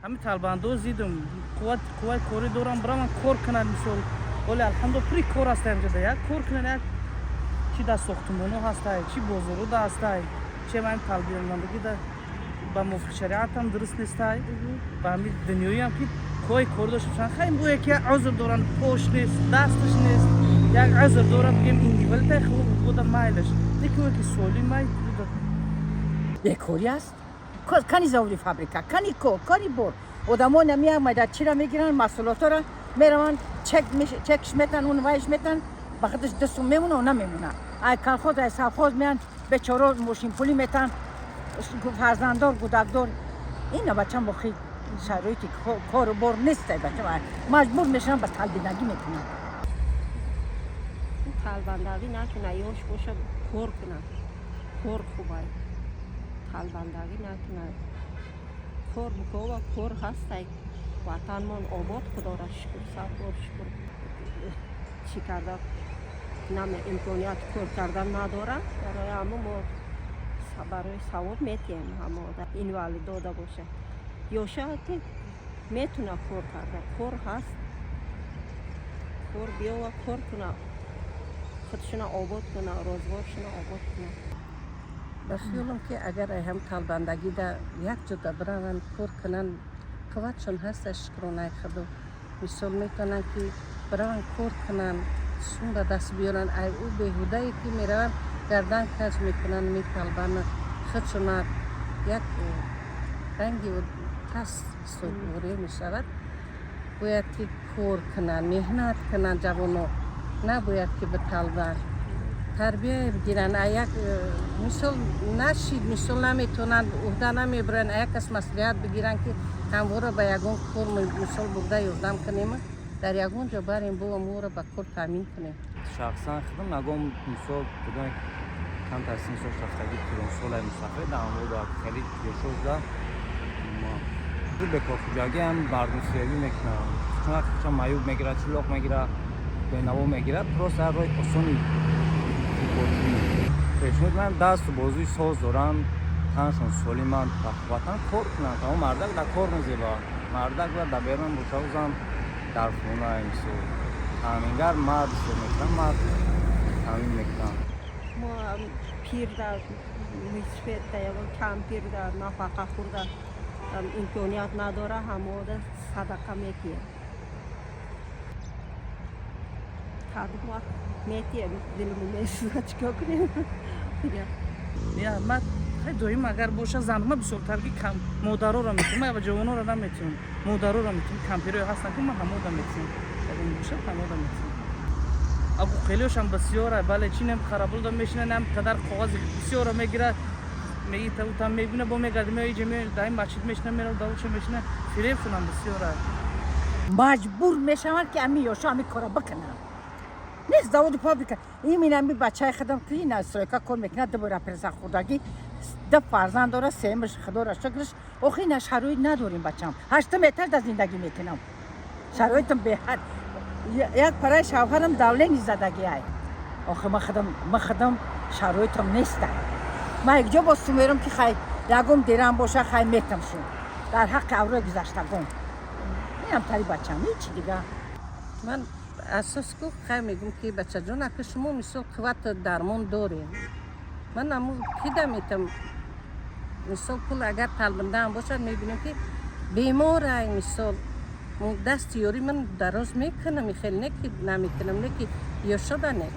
Ҳамин талбандо зидам, қувват, қувваи корӣ дорам, бираван кор кунанд. Мисол, оли, алҳамдулилла, пури кор ҳаста инҷода. Як кор кунанд, як чи дар сохтмоно ҳастай, чи бозоруда ҳастай, чи ҳамин талбандагӣ да ба мувофиқи шариатам дуруст нестай, ба ҳамин дунёиам ки қувваи корӣ дошта бошанд. Хай, бо яке узр доранд, пош нест, дасташ нест, як узр дорад, бигем, инвалид хуб буда, майлаш, лекин ки солимай. Бекорӣ аст. Кани заводи, фабрика, кани кор, кани бор. Одамо намеамада, чира мегиранд, маҳсулотро мераванд, чекш метан, он вайш метан, ба худаш дасту мемона, намемона. Ай колхоз, ай совхоз меянд, бечоро мошинпулӣ метан, фарзанддор, гудакдор. Ина бачам бохи шароити кору бор нест, бачам маҷбур мешаванд, ба талбинагӣ мекунанд. Талбандагӣ накуна, ёш боша, кор кунад, кор хубай, талбандагӣ накунад, кор букова, кор ҳастай, ватанмон обод, худора шукр, садбор шукр. Чӣ карда наме, имконият кор кардан надорам, барои ҳамо мо барои савоб метиҳем. Ҳамо инвалид дода боша, ёша ки метуна кор карда, кор ҳаст, кор биёва, кор куна, худшуна обод куна, рӯзгоршуна обод куна. Ба хиёлам, ки агар ай ҳам талбандагида як ҷода бираванд, кор кунанд, қувватшон ҳаст, шукронаи худо, мисол, метавонанд, ки бираванд, кор кунанд, сум ба даст биёранд. Ай ӯ беҳудае, ки мераванд, гардан каҷ мекунанд, металбанд, худшона як ранги пас ҳисобворӣ мешавад. Бояд, ки кор кунанд, меҳнат кунанд ҷавоно, набояд, ки биталбанд, тарбия бигиранд. А як мисол нашид, мисол, наметавонанд, уҳда намебаранд, а як кас маслиҳат бигиранд, ки ҳамвора ба ягон кор, мисол, бурда ёрдам кунем, дар ягон ҷо барем, бо амвора ба кор таъмин кунем. Шахсан худам ягон, мисол, будам, камтар синни сол рафтагӣ, пиронсолай, мусафир дар хеле ёшо шуда, бекорхуҷагӣ ҳам мардумфиребӣ мекунанд, чун вақте чун маъюб мегирад, чулоқ мегирад, бенаво мегирад, просто ҳар роҳи осони пешниҳод ман дасту бозуи соз доранд, танашон солиманд, ба қувватан кор кунанд. Тамом, мардак дар кор мезеба, мардак бояд дар берун боша, зан дар хона. Мисол, таъмингар мард ҳисоб мекунанд, мард таъмин мекунанд. Мо пирда, мусфедда, ягон кампирда, нафақа хӯрда, имконият надора, ҳамода садақа метиҳем. Кадом вақт метиҳем, дилмон месӯзад, чикор кунем? Я ман хай доим агар боша, занма бисёртар ки кам модароро метиҳам, ман ҷавоноро наметиҳам, модароро метиҳам, кампирои ҳастанд, ки ман ҳамода метиҳам, ягон боша, ҳамода метиҳам. Агу хелиошам бисёра, бале, чинем, қарабулда мешинан, қадар коғази бисёро мегирад, меги там мебина, бо мегарди, меои иҷа, меои дар ин масҷид мешина, мерав давча мешина, фиребшонам бисёра. Маҷбур мешаванд, ки ами ёшо ами кора бикунанд. Нест заводу фабрика. Имин ами бачаи худам, ки ина стройка кор мекунад, дубора преса хӯрдагӣ, ду фарзанд дора, сеюмаш, худора шукраш. Охи, ина шароит надорем, бачам. Ҳаштум этаж да зиндагӣ мекунам, шароитам беҳад. Як параи шавҳарам давление задагӣ ай. Охи, ма худам шароитам неста. Ман якҷо боз мерам, ки хай, ягон дерам боша, хай, метам шун дар ҳаққи аврои гузаштагон. Инам тари, бачам, ҳечи дига. Ман асос ку хай мегӯм, ки бачаҷон, ака, шумо, мисол, қуввати дармон дорем, ман аму кида метам, мисол, пул. Агар талбандаам бошад, мебинем, ки беморай, мисол, дасти ёрӣ ман дароз мекунам, хеле не, ки намекунам, не, ки ёшода не.